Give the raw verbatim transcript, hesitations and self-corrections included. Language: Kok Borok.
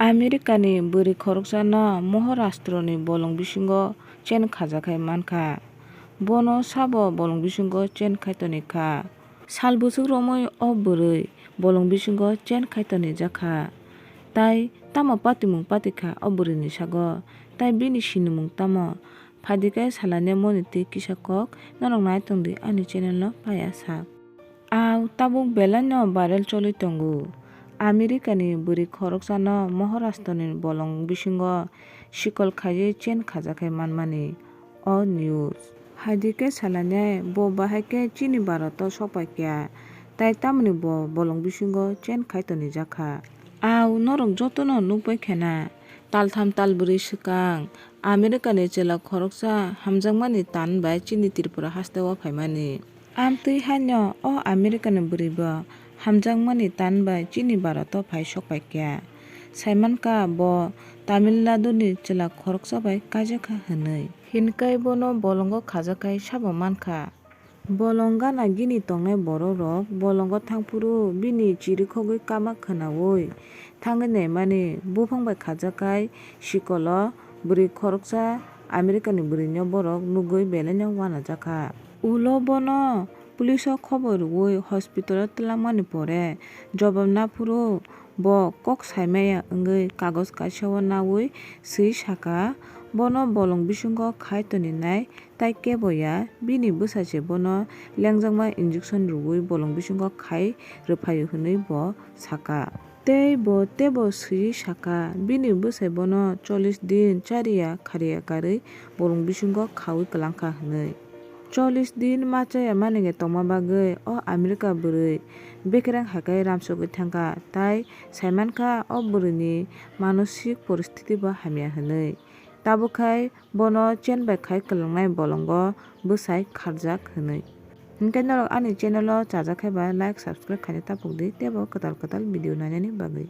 Americani bwrwi khoroksano Maharashtrani bolong bisingo chain khajakhai mankha. Bono sabo bolong bisingo chain khaitoni kha. Sal bwswk romwi o bwrwi bolong bisingo chain khaitoni jakha. Tai tamo patimung patikha o bwrwini sago? Tai bini sinimung tamo? Phaidi khe salani moni twi kisa kok norok nai tongdi ani channel no paya sak. Au tabuk belai no viral choli tongo. Americani bwrwi khoroksano Maharashtrani bolong bisingo sikol khaiwi chain khajakhai manmani o news. Phaidi khe salani bo bahai khe chini Bharat o sokpai kha, tai tamoni bo bolong bisingo chain khaitoni jakha. Au norok jotono nukbai khena, taltham talbwrwi swkang Americani chwla khoroksa hamjakmani tan bai chini Tripura hasteo phaimani. Amtwi haino o Americani bwrwibo hamjakmani tan bai chini Bharat o phai sokpai kha. Saimankha bo Tamil Naduni chwla khoroksa bai kaijakha hwnwi. Hinkai bono bolongo khajakhai sabo mankha. Bolong gana gini tongnai borokrok bolongo thangphuru bini chirikhogwi kama khwnaui thangwi naimani buphang bai khajakhai sikolo bwrwi khoroksa Americani bwrwino borok nugwi belaino wanajakha. Ulo bono police o khobor rwui hospital o twlangmani pore jobab naphuru bo kok saimaya wngwi kagoj kaisa o naui swi sakha, bono bolong bisingo khai toninai. Tai kebo ya, bini bwsai se bono lengjakma injection rwui bolong bisingo khai rwphaio hwnwi bo sakha. Tei bo teibo swiwi sakha, bini bwsai bono chollish din chariya khariya karwi bolong bisingo khaui kwlangkha hwnwi. Chollish din ma chaya manike tongma bagwi o America bwrwi bekereng hai khe ramsogwi thangkha, tai saimankha o bwrwini manosik poristhiti bo hamya hwnwi. Tabukhe bono chain bai khai kwlangnai bolongo bwsai kharjak hwnwi. Hinkhe norok ani channel o chajak khe ba like, subscribe khaina tapukdi teibo kwtal kwtal video nainani bagwi.